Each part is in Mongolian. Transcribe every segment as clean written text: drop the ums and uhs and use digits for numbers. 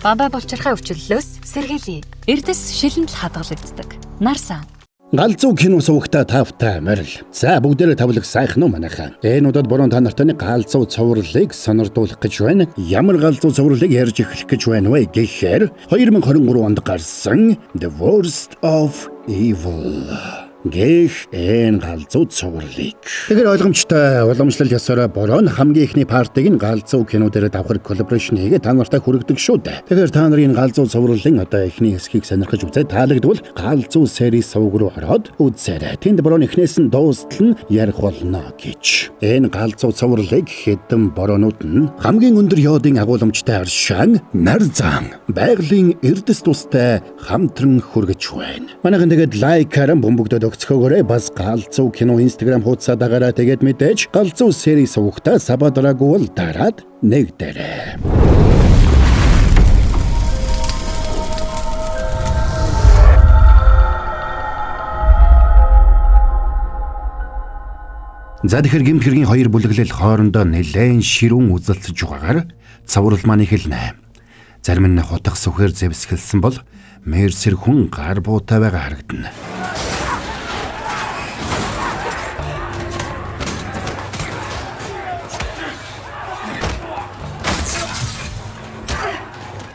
Бамбай булчирхай өвчлөлөөс сэргийлье. Эрдэс шилэнд л хадгалагддаг. Нарсан. Галзуу кино сувагта тавтай морил. За бүгдээрээ тавлаг сайхан уу манайхаа. Энэ удаад борон та нартай нэг галзуу цувралыг сонирдуулах гэж байна. Ямар галзуу цувралыг ярьж эхлэх гэж байна вэ гэхээр 2023 онд гарсан The Worst of Evil гэх энэ галзуу цувралыг. Тэгэхээр ойлгомжтой уламжлал ёсороо борон хамгийн эхний part-ыг нь галзуу кино дээр давхар collaboration хийгээ та нартай хүргэдэг шүү дээ. Тэгэхээр та нарын галзуу цувралын одоо эхний хэсгийг сонирхож үзээд таалагдвал галзуу series сувг руу ороод үзээрэй. Тэнд борон эхнээс нь дуустал нь ярих болно гэж. Энэ галзуу цувралыг хэдэн боронууд нь хамгийн өндөр йодын агуулмжтай аршаан, нарзан, байгалийн эрдэс тустай хамтран хүргэж байна. Манайхан тэгээд like-аараа бөмбөгдөд өгцгөөгөөрэй, бас галзуу кино Instagram хуудасаа дагаараа, тэгээд мэдээж галзуу series сувагтаа sub дараагүй бол дараад нэг дээрээ. За, тэгэхээр гэмт хэргийн хоёр бүлэглэл хоорондоо нэлээн ширүүн үзэлцэж байгаагаар цуврал маань эхэлнэ. Зарим нь хутах сүхээр зэвсгэлсэн бол Мерсер хүн гар буутай байгаа харагдана.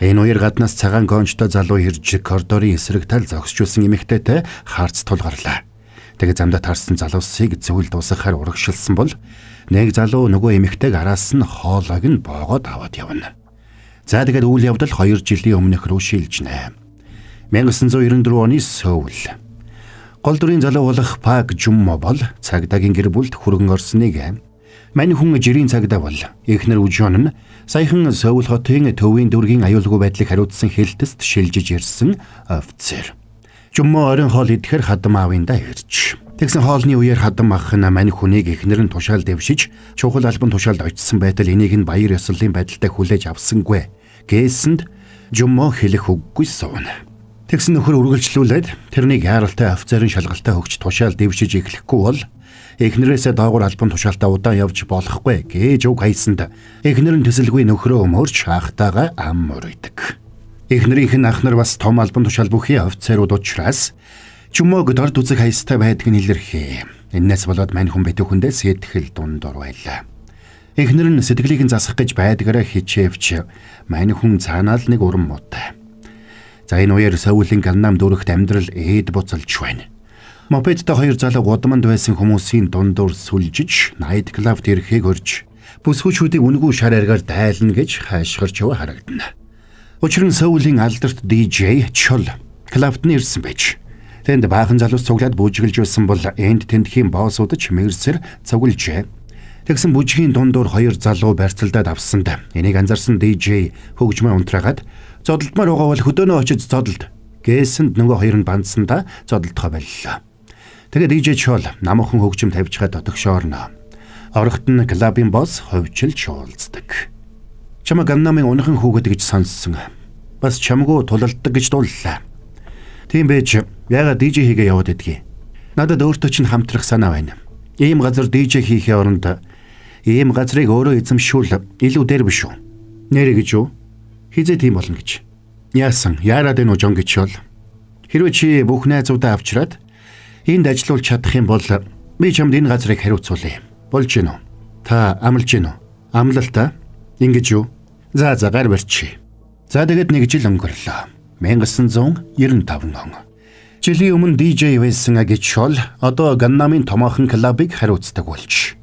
Энэ үеэр гаднаас цагаан кончтой залуу ирж коридорын эсрэг тал зогсож байсан эмэгтэйтэй харц тулгарлаа. Тэгээ замдаа таарсан залуусыг зөвл дуусгахаар урагшилсан бол нэг залуу нөгөө эмэгтэйг араас нь хоолойг нь боогоод аваад явна. За, тэгээд үйл явдал 2 жилийн өмнөх рүү шилжинэ. 1994 оны Сөүл. Гол дүрийн залуу болох Пак Жуммо бол цагдаагийн гэр бүлд хүргэн орсныг мань хүн жирийн цагдаа бол эхнэр Үжон нь саяхан Сөүл хотын төвийн дүүргийн аюулгүй байдлыг хариуцсан хэлтэст шилжиж ирсэн офицер. Жуммо оройн хоол идэхээр хадам аавындаа ирж. Тэгсэн хоолны үеэр хадам ах нь мань хүнийг эхнэр нь тушаал дэвшиж чухал албан тушаалд очисон байтал энийг нь баяр ёслолын байдалтай хүлээж авсангүй. Гээсэнд Жуммо хэлэх үггүй сууна. Тэгсэн нөхөр үргэлжлүүлээд тэрнийг яаралтай офицерын шалгалтаа өгч тушаал дэвшиж эхлэхгүй бол эхнэрээсээ доогуур албан тушаалтаа удаан явж болохгүй гэж үг хайсанд эхнэр нь төсөлгүй нөхрөө өмөрч ахтайгаа ам мөрөйдөг. Эхнэрийнх нь ах нар бас том албан тушаал бүхий офицерууд учраас Жумог дорд үзэх хаястай байдг нь илэрхээ. Эннээс болоод мань хүн битүүхэндээ сэтгэл дундуур байлаа. Эхнэр нь сэтгэлийг нь засах гэж байдгаараа хичээвч мань хүн цаанаа л нэг уран муутай. За, энэ үеэр Сөүлийн Ганнам дүүрэгт амьдрал ээд буцалж байна. Мопедтой хоёр залуу гудамд байсан хүмүүсийн дундуур сүлжиж night club-т ирэхийг урьж бүсгүүчүүдийг үнэгүй шар аргаар дайлна гэж хайшгарч яваа харагдана. Учир нь Сөүлийн алдарт DJ Чол club-т нь ирсэн байж. Тэнд баахан залуус цуглаад бүжиглж байсан бол энд тэндхийн boss-ууд ч мэрсэр цуглжээ. Тэгсэн бүжгийн дундуур хоёр залуу барьцалдаад авсанд энийг анзаарсан DJ хөгжмөө унтраагаад зодолдмоор байгаа бол хөдөөнөө очиж зодолд гээсэнд нөгөө хоёр нь бандсандаа зодолдохоо боллоо. Тэгээд DJ Чол намуухан хөгжим тавьчихад дотогшоорно. Орохт нь club-ын boss хувьчилж уулздаг. Чамаа Ганнамын унахан хүүхэд гэж сонссон. Бас чамгүй тулалддаг гэж дууллаа. Тийм байж яагаад DJ хийгээ яваад идэгий? Надад өөртөө чинь хамтрах санаа байна. Ийм газар DJ хийхээ оронд ийм газрыг өөрөө эзэмшүүл илүү дээр биш үү? Нэрэ гэж юу? Хизээ тийм болно гэж. Яасан? Яарад энэ уу жон гэж бол. Хэрвээ чи бүх найзуудаа авчраад энд ажиллуулж чадах юм бол би чамд энэ газрыг хариуцуулъя. Болж гин үү? Та амлаж гин үү? Амлал та. Ингэж юу? За за, гар барьчих. За, тэгээд нэг жил өнгөрлөө. 1995 он. Жилийн өмнө DJ байсан гэж бол одоо Ганнамын томоохон club-ыг хариуцдаг болж.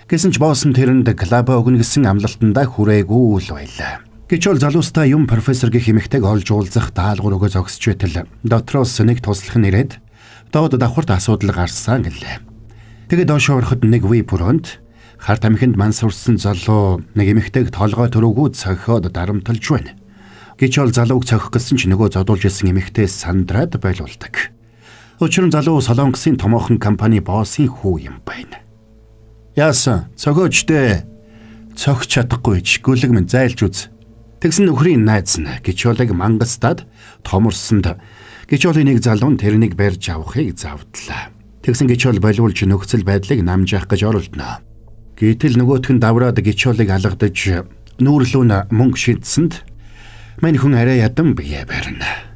Гэсэн ч boss нь тэрэнд club-аа өгнө гэсэн амлалтандаа хүрээгүй л байлаа. Гэж бол залуустай юм профессор гэх эмэгтэйг олж уулзах даалгавар өгөө зогсож байтал дотроос нэг туслах нь ирээд доод давхарт асуудал гарсан гэлээ. Тэгээд доошоо ороход нэг VIP өрөөнд хар тамхинд мансуурсан залуу нэг эмэгтэйг толгой төрөөгүй цохиод дарамталж байна. Гэж бол залууг цохих гэсэн ч нөгөө зодуулж исэн эмэгтэй сандраад байлуулдаг. Учир нь залуу Солонгосын томоохон компани boss-ын хүү юм байна. Яасан? Цогооч дээ. Цохиж чадахгүй ч гүлэг минь зайлж үз. Тэгсэн нөхрийн найз нь Гичолыг мангастад томорсонд Гичолын нэг залуу нь тэрнийг барьж авахыг завдлаа. Тэгсэн Гичол болиулж нөхцөл байдлыг намжаах гэж оролдоно. Гэтэл нөгөөх нь давраад Гичолыг алгадаж нүүрлүү нь мөнгө шидсэнд Мань хүн арай ядан бие барина.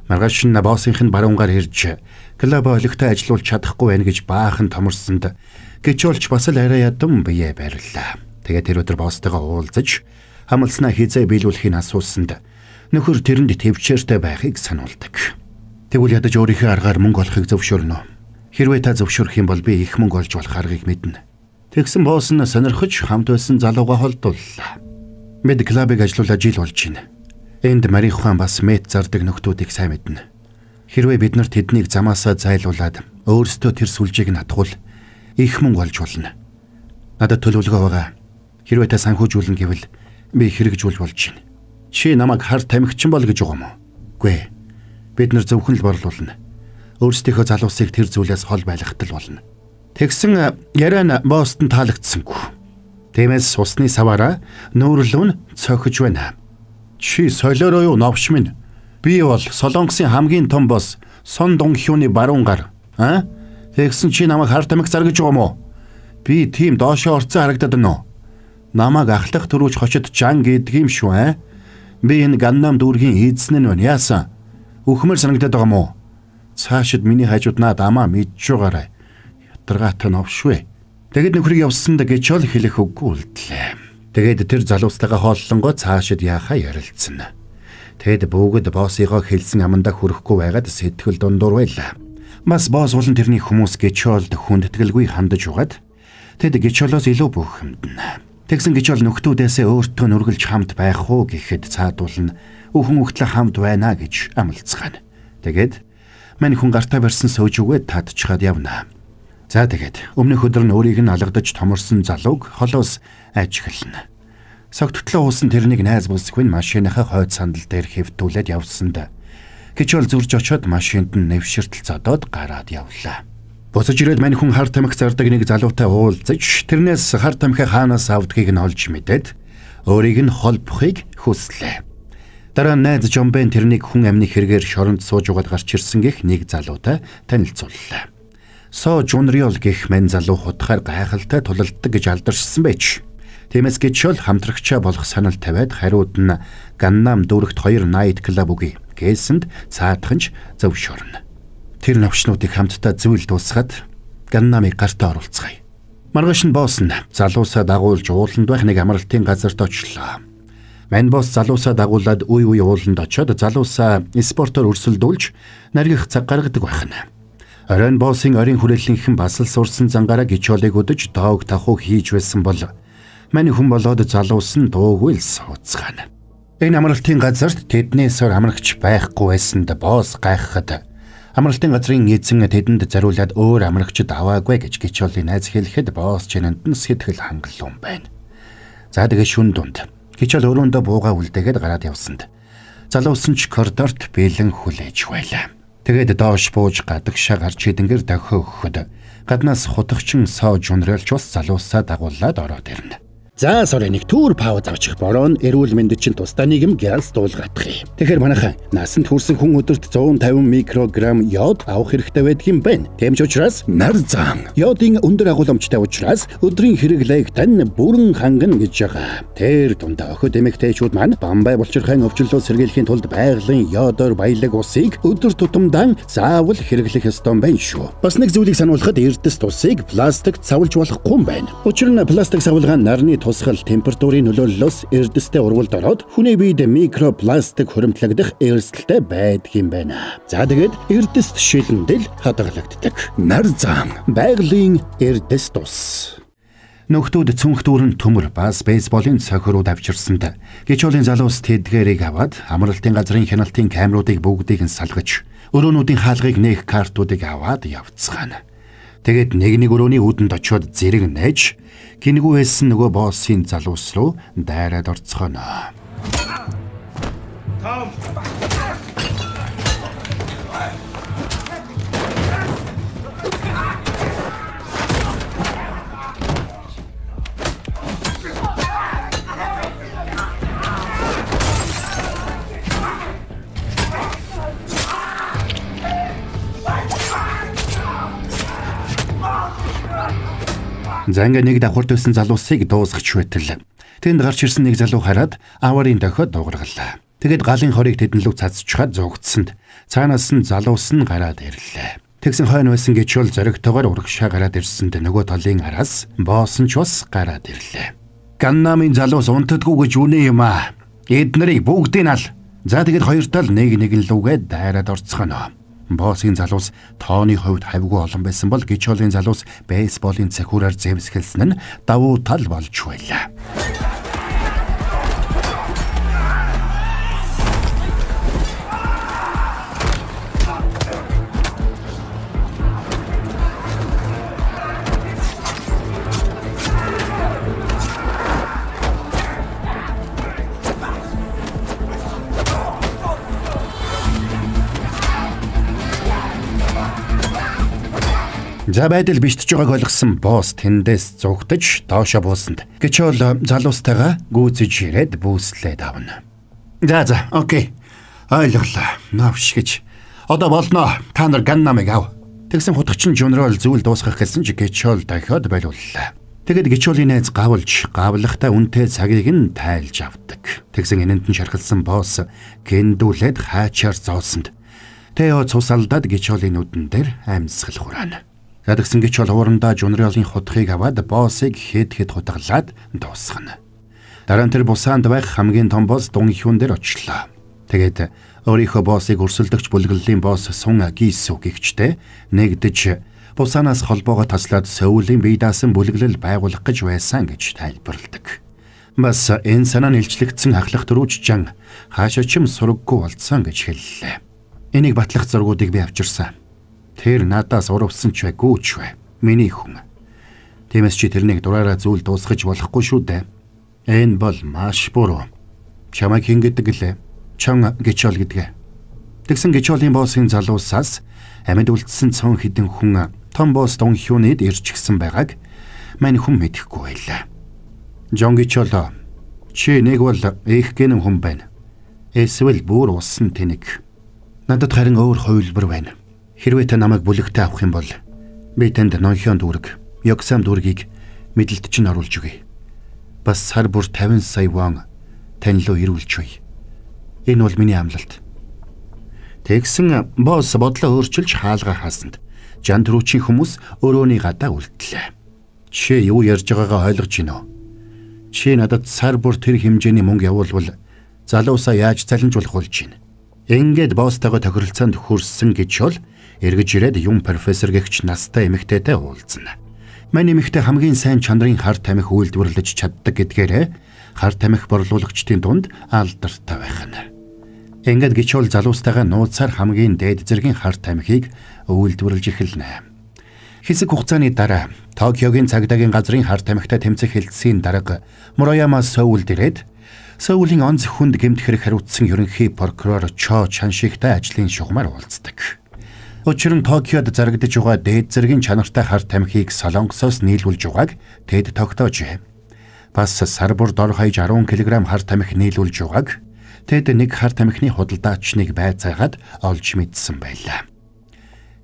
Маргааш нь боссынх нь баруун гар ирж клуб олигтой ажилуулж чадахгүй байх гэж баахан томорсонд Гичолч бас л арай ядан бие барилаа. Тэгээд тэр өдөр босстойгоо уулзаж хамлснаа хизээ биелүүлэхийг асуусанд нөхөр тэрэнд төвчээртэй байхыг сануулдаг. Тэгвэл ядаж өөрийнхөө аргаар мөнгө олохыг зөвшөөрнө. Хэрвээ та зөвшөөрөх юм бол би их мөнгө олж болох аргыг мэднэ. Тэгсэн босс нь сонирхож хамт байсан залууга холдууллаа. Бид клубыг ажилуулаад жил болж байна. Энд марихуан бас мет зардаг нөхдүүдийг сайн мэднэ. Хэрвээ бид нар тэднийг замаасаа зайлуулад өөрсдөө тэр сүлжээг нь атгуул их мөнгө олж болно. Надад төлөвлөгөө байгаа. Хэрвээ та санхүүжүүлнэ гэвэл би хэрэгжүүлж болж байна. Чи намайг хар тамхичин бол гэж байгаа юм уу? Үгүй ээ. Бид нар зөвхөн л борлуулна. Өөрсдийнхөө залуусыг тэр зүйлээс хол байлгахтал болно. Тэгсэн яриа нь босстон таалагдсангүй. Тиймээс усны саваараа нүүрлүү нь цохиж байна. Чи солиороо юу новш минь? Би бол Солонгосын хамгийн том босс Сон Донхюны баруун гар. Аа? Тэгсэн чи намайг хар тамхи заргаж байгаа юм уу? Би тийм доошоо орцсон харагдаад байна уу? Намайг ахлах төрүүч хочид жан гэдэг юм шүү аа? Би энэ Ганнам дүүргийн эзэн нь байна. Яасан? Үхмээр санагдаад байгаа юм уу? Цаашид миний хажууд наад амаа мэдж байгаарай. Ятаргаатай новшвэ. Тэгэд нөхрийг явсанд Гичол хэлэх үггүй үлдлээ. Тэгээд тэр залуустайгаа хооллонгоо цаашид яахаа ярилцсан. Тэд бүгд боссыгоо хэлсэн амандаа хүрэхгүй байгаад сэтгэл дундуур байлаа. Бас босс болон тэрний хүмүүс Гичолд хүндэтгэлгүй хандаж угаад тэд Гичолоос илүү бөхөмдөнө. Тэгсэн Гичол нөхдүүдээсээ өөртөө нүргэлж хамт байх уу гэхэд цаадуулна өхөн өгтлөө хамт байна гэж амлацгаана. Тэгээд мань хүн гартаа барьсан сөөжүүгээ татчихад явна. За тэгээд өмнөх өдөр нь өөрийг нь алгадаж томорсон залууг холоос ажиглана. Согттлоо уусан тэрнийг найз бүсгүй нь машиныхаа хойд сандал дээр хэвтүүлээд явсанд Гичол зурж очиод машинд нь нэвширтэл зодоод гараад явлаа. Буцаж ирээд мань хүн хар тамхи зардаг нэг залуутай уулзаж тэрнээс хар тамхи хаанаас авдгийг нь олж мэдээд өөрийг нь холбохыг хүслээ. Дараа нь найз Жомбен тэрнийг хүн амны хэрэгээр шоронд сууж угаад гарч ирсэн гэх нэг залуутай танилцууллаа. Со Жунриол гэх мань залуу хутгаар гайхалтай тулалддаг гэж алдаршсан байж. Тиймээс Гичол хамтрагчаа болох санал тавиад хариуд нь Ганнам дүүрэгт 2 найт клуб үгүй гээсэнд цаадханч зөвшөөрнө. Тэр новшнуудыг хамтдаа зүйл дуусгаад Ганнамыг гартаа оруулцгаая. Маргааш нь босс нь залуусаа дагуулж ууланд байх нэг амралтын газарт очлоо. Мань босс залуусаа дагуулад үе үе ууланд очиод залуусаа спортоор өрсөлдүүлж наргих цаг гаргадаг байх нь. Оройн боссын орийн хүрээллийнхэн бас л сурсан зангаараа Гичолыг өдөж доог тахуу хийж байсан бол мань хүн болоод залуус нь дуугүй л сууцгаана. Энэ амралтын газарт тэднээс өөр амрагч байхгүй байсанд босс гайхахад амралтын газрын эзэн тэдэнд зариулаад өөр амрагчд аваагүй гэж Гичолын найз хэлэхэд босс чинэнд нь сэтгэл хангалуун байна. За тэгээ шүн дунд Гичол өрөөндөө буугаа үлдээгээд гараад явсанд залуус нь ч коридорт бэлэн хүлээж байлаа. Тэгээд доош бууж гадагшаа гарч идэнгээр дохио өгөхөд гаднаас хутагчин Со Жунрэлч бас залуусаа дагуулад ороод ирнэ. За сорой нэг түр пауз авчих бороо нь эрүүл мэнд чинь тусдаа нийгэм гялс дуулгатах юм. Тэгэхээр манайхан насанд хүрсэн хүн өдөрт 150 микрограмм йод авах хэрэгтэй байдаг юм байна. Тийм ч учраас нар зан йодын өндөр агуулмжтай учраас өдрийн хэрэглээг тань бүрэн хангана гэж байгаа. Тэр дундаа охид эмэгтэйчүүд маань бамбай булчирхайн өвчлөлөө сэргийлэхийн тулд байгалийн йодоор баялаг усыг өдөр тутамдаа заавал хэрэглэх ёстой юм байна шүү. Бас нэг зүйлийг сануулхад эрдэс тусыг пластик савлж болохгүй юм байна. Учир нь пластик савлгаа нарны тусгал температурын нөлөөллөөс эрдэстэй урвалд ороод хүний биед микропластик хуримтлагдах эрсдэлтэй байдаг юм байна. За тэгээд эрдэст шилэндэл хадгалагддаг. Нар зам байгалийн эрдэс тус. Нөхдүүд цүнхтүүрэн төмөр бас бейсболын цохирууд авчирсанд Гичолын залуус тэдгээрийг аваад амралтын газрын хяналтын камеруудыг бүгдийг нь салгаж өрөөнүүдийн хаалгыг нээх картуудыг аваад явцгаана. Тэгээд нэг нэг өрөөний үүдэнд очиод зэрэг нээж гингүй байсан нөгөө боссын залуус руу дайраад орцгоно. Том. За ингээ нэг давхарт байсан залуусыг дуусгах байтал. Тэнд гарч ирсэн нэг залуу хараад аварын дохиод дуугаргалаа. Тэгэд галын хорыг тэдэн лүү цацчхаад зугтсанд цаанаас нь залуус нь гараад ирлээ. Тэгсэн хойно байсан Гичол зоригтойгоор урагшаа гараад ирсэнд нөгөө талын араас босс нь ч бас гараад ирлээ. Ганнамын залуус унтдаггүй гэж үнэ юм аа. Эд нарыг бүгдийг ал. За тэгэд хоёр тал нэг нэгэн лүгээ дайраад орцгоно. Боссын залуус тооны хувьд хавьгүй олон байсан бол Гичолын залуус бейсболын цахиураар зэвсгэлсэн нь давуу тал болж байлаа. За байдал биштэж байгааг ойлгосон босс тэндээс зугтаж доошо буусанд Гичол залуустайгаа гүйцэж ирээд бүүслээд авна. За окей. Ойлголоо. Навш гэж. Одоо болно. Та нар Ганнамыг ав. Тэгсэн хутгачин Жунрол зүйл дуусгах гэсэн ч Гичол дахиад болиуллаа. Тэгэд Гичолийн найз гавлж, гавлахтаа үнэтэй цагийг нь тайлж авдаг. Тэгсэн энэнд нь шархалсан босс гендүүлээд хаачаар зоосонд Тео цус алдаад Гичолийн нүдэн дээр амьсгал хураана. Тэгсэн Гичол уурандаа Жунролын хутгийг аваад боссыг хэд хэд хутгалаад дуусгана. Дараа нь тэр Бусаанд байх хамгийн том босс Дун Хюн дээр очлоо. Тэгээд өөрийнхөө боссыг өрсөлдөгч бүлэглэлийн босс Сун Гисү гэгчтэй нэгдэж Бусанаас холбоогоо таслаад Сөүлийн бие даасан бүлэглэл байгуулах гэж байсан гэж тайлбарладаг. Бас энэ санаа нь илчлэгдсэн ахлах дөрвж жан хаашаа ч юм сураггүй болцсон гэж хэллээ. Энийг батлах зургуудыг би авчирсан. Тэр надаас урвсан ч байггүй ч бай. Миний хүн. Тиймээс чи тэрнийг дураараа зүйл дуусгаж болохгүй шүү дээ. Энэ бол маш буруу. Чамайг хэн гэдэг гэлээ? Чон Гичол гэдгээ. Тэгсэн Гичолийн боссын залуусаас амьд үлдсэн цөөн хэдэн хүн том босс Дон Хюнид ирчихсэн байгааг мань хүн мэдэхгүй байлаа. Жон Гичол, чи нэг бол их гэнэн хүн байна. Эсвэл бүр усан тэнэг. Надад харин өөр хувилбар байна. Хэрвээ та намайг бүлэгтээ авах юм бол би танд Нонхион дүүрэг, Йоксам дүүргийг мэдлэлд чинь оруулж өгье. Бас сар бүр 50 сая вон тань руу ирүүлж өгье. Энэ бол миний амлалт. Тэгсэн босс бодлоо өөрчилж хаалга хаасанд Жан түрүүчийн хүмүүс өрөөний гадаа үлдлээ. Чи юу ярьж байгаагаа ойлгож байна уу? Чи надад сар бүр тэр хэмжээний мөнгө явуулвал залуусаа яаж цалинжуулах болж байна? Ингээд босстойгоо тохиролцоонд хүрсэн гэж бол эргэж ирээд юм профессор гэгч настай эмэгтэйтэй уулзна. Мань эмэгтэй хамгийн сайн чанарын хар тамхи үйлдвэрлэж чаддаг гэдгээрээ хар тамхи борлуулагчдын дунд алдартай байх нь. Ингээд Гичол залуустайгаа нууцаар хамгийн дээд зэргийн хар тамхиг үйлдвэрлэж эхэлнэ. Хэсэг хугацааны дараа Токиогийн цагдаагийн газрын хар тамхитай тэмцэх хэлтсийн дарга Мурояма Сөүлд ирээд Сөүлийн онц хүнд гэмт хэрэг хариуцсан ерөнхий прокурор Чо Чаншигтай ажлын шугамар уулздаг. Учир нь Токиод зарагдаж байгаа дээд зэргийн чанартай хар тамхиг Солонгосоос нийлүүлж байгааг тэд тогтоожээ. Бас сар бүр дор хаяж 10 кг хар тамхи нийлүүлж байгааг тэд нэг хар тамхины худалдаачныг байцаагаад олж мэдсэн байлаа.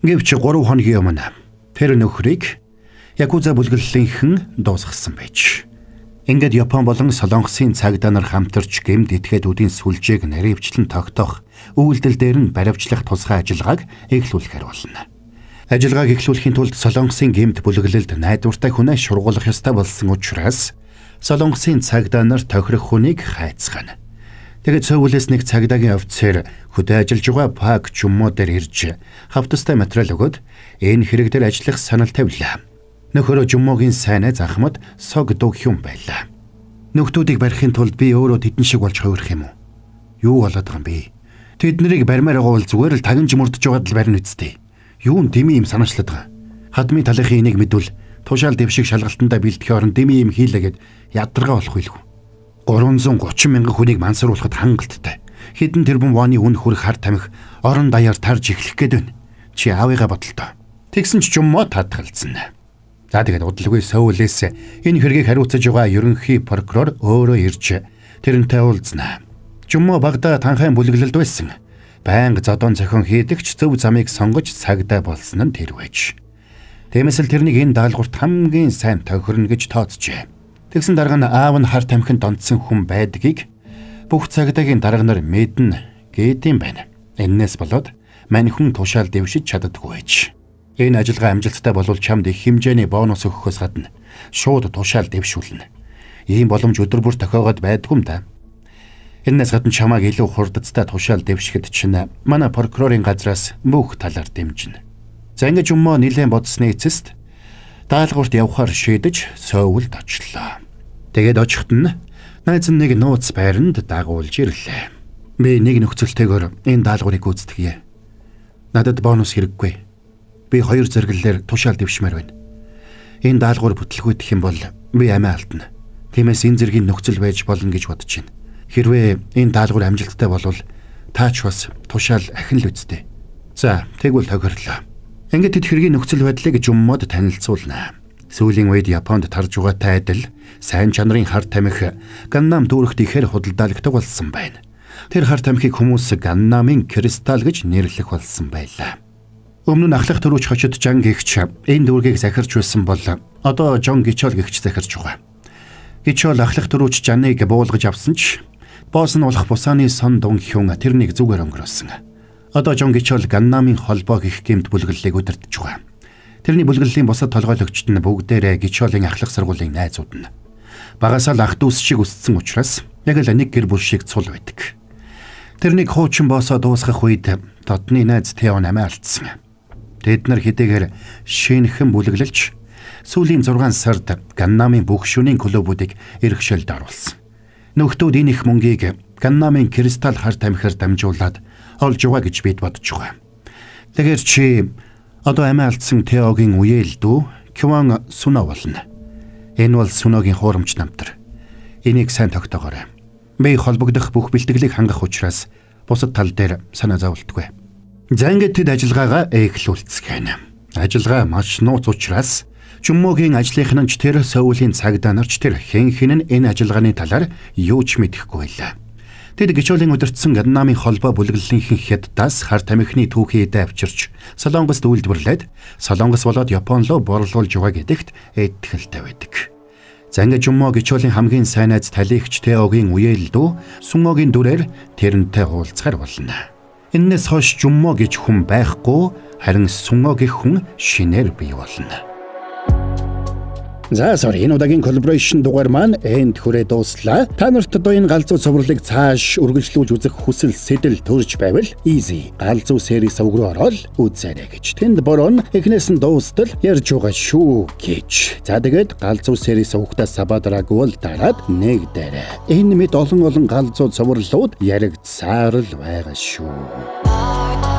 Гэвч 3 хоногийн өмнө тэр нөхрийг Якуза бүлэглэлийнхэн дуусгасан байж. Ингээд Япон болон Солонгосын цагдаа нар хамтарч гэмт этгээдүүдийн сүлжээг наривчлан тогтоох, үйлдэл дээр нь баривчлах тусгай ажиллагааг эхлүүлэхээр болно. Ажиллагааг эхлүүлэхийн тулд Солонгосын гэмт бүлэглэлд найдвартай хүнээ шургуулах ёстой болсон учраас Солонгосын цагдаа нар тохирох хүнийг хайцгаана. Тэгээд Сөүлээс нэг цагдаагийн офицер хөдөө ажиллаж байгаа Пак Чуммо дээр ирж хавтастай материал өгөөд энэ хэрэг дээр ажиллах санал тавилаа. Нөхөрөө Жуммогийн сайн найз Ахмад Сог Догхюн байлаа. Нөхдүүдийг барихын тулд би өөрөө тэдэн шиг болж хувирах юм уу? Юу болоод байгаа юм бэ? Тэд нарыг барьмаар байгаа бол зүгээр л тагнж мөрдөж байгаад л барина үсттэй. Юун дими юм санаачлаад байгаа. Хадмын талынхын энийг мэдвэл тушаал дэвшиг шалгалтандаа бэлтгэх оронд дими юм хийлээ гэд ядаргаа болох байлгүй. 330 мянган хүнийг мансууруулахад хангалттай. Хэдэн тэрбум воны үн хүрэх хар тамхи орон даяар тарж эхлэх гээд байна. Чи аавыгаа бодолтой. Тэгсэн ч Жуммо татгалзсан. За тэгээд удалгүй Сөүлээс энэ хэргийг хариуцаж байгаа ерөнхий прокурор өөрөө ирж тэрнтэй уулзнаа. Жуммо багада танхайн бүлэглэлд байсан. Байнга зодон зохион хийдэгч зөв замыг сонгож цагдаа болсон нь тэр байж. Тиймээс л тэрнийг энэ даалгаварт хамгийн сайн тохирно гэж тооцжээ. Тэгсэн дарга нь аав нь хар тамхинд донтсон хүн байдгийг Бүх цагдаагийн дарга нар мэднэ гэдэм байна. Эннээс болоод мань хүн тушаал дэвшиж чаддаггүй байж. Энэ ажиллагаа амжилттай болвол чамд их хэмжээний бонус өгөхөөс гадна шууд тушаал дэвшүүлнэ. Ийм боломж өдөр бүр тохиогоод байдгүй юм да. Эннээс гадна чамааг илүү хурдцтай тушаал дэвшихэд чинь манай прокурорын газраас бүх талаар дэмжинэ. За ингэж Жуммо нилээн бодсны эцэст даалгаварт явхаар шийдэж Сөүлд очлоо. Тэгээд очиход нь найз нь нэг нууц байранд дагуулж ирлээ. Би нэг нөхцөлтэйгээр энэ даалгаврыг гүйцэтгэе. Надад бонус хэрэггүй. Би 2 зэрэглэлээр тушаал дэвшмээр байна. Энэ даалгавар бүтлгүйдэх юм бол би амиа алдна. Тиймээс энэ зэргийн нөхцөл байж болно гэж бодож байна. Хэрвээ энэ даалгавар амжилттай болвол таач бас тушаал ахин л үсттэй. За, тэгвэл тохирлоо. Ингээд тэд хэргийн нөхцөл байдлыг Жуммод танилцуулна. Сүүлийн үед Японд тарж байгаатай адил сайн чанарын хар тамхи Ганнам дүүрэгт ихээр худалдаалагддаг болсон байна. Тэр хар тамхиг хүмүүс Ганнамын кристалл гэж нэрлэх болсон байлаа. Өмнө нь ахлах төрүүч хочид Жан гэгч энэ дүүргийг захирч байсан бол одоо Жон Гичол гэгч захирч байгаа. Гичол ахлах төрүүч Жаныг буулгаж авсан ч босс нь болох Бусаны сон дун хюн тэрнийг зүгээр өнгөрөөсөн. Одоо Жон Гичол Ганнамын холбоо гих гэмт бүлэглэлийг удирдах байгаа. Тэрний бүлэглэлийн бусад толгойлогчд нь бүгдээрээ Гичолийн ахлах сургуулийн найзууд нь. Багасаа л ах дүүс шиг өссөн учраас яг л нэг гэр бүл шиг цул байдаг. Тэрнийг хуучин боосоо дуусгах үед дотны найз Тео амиа алдсан. Тэд нар хэдийгээр шинэхэн бүлэглэлж сүүлийн 6 сард Ганнамын бүх шөнийн клубүүдийг эрхшээлд оруулсан. Нөхдүүд энэ их мөнгийг Ганнамын кристалл хар тамхиар дамжуулаад олж байгаа гэж бид бодож байгаа. Тэгэхээр чи одоо амиа алдсан Теогийн үеэл дүү Кван Суно болно. Энэ бол Суногийн хуурамч намтар. Энийг сайн тогтоогоорой. Би холбогдох бүх бэлтгэлийг хангах учраас бусад тал дээр санаа зовлтгүй. За ингээд тэд ажиллагаагаа эхлүүлцгээнэ. Ажиллагаа маш нууц учраас Жуммогийн ажлынхан нь ч тэр Сөүлийн цагдаа нар ч тэр хэн хэн нь энэ ажиллагааны талаар юу ч мэдэхгүй байлаа. Тэд Гичолийн удирдсан Ганнамын холбоо бүлэглэлийнхэн Хятадаас хар тамхины түүхий эдээ авчирч Солонгост үйлдвэрлээд Солонгос болоод Япон руу борлуулж байгаа гэдэгт итгэлтэй байдаг. За ингээд Жуммо Гичолийн хамгийн сайн найз талигч Теогийн үеэл дүү Сүнгогийн дүрээр тэрнтэй уулзахар болно. Эннээс хойш Жуммо гэж хүн байхгүй, харин Сүнго гэх хүн шинээр бий болно. За sorry, энэ удаагийн collaboration дугаар маань энд хүрээ дууслаа. Та нарт одоо энэ галзуу цувралыг цааш үргэлжлүүлж үзэх хүсэл сэтэл төрж байвал easy. Галзуу series сувг руу ороод үзээрэй гэж. Тэнд борон эхнээс нь дуустал ярьж байгаа шүү гэж. За тэгээд галзуу series сувгтаа sub аа дараагүй бол дараад нэг дээрээ. Энэ мэт олон олон галзуу цувралууд яригдсаар л байгаа шүү.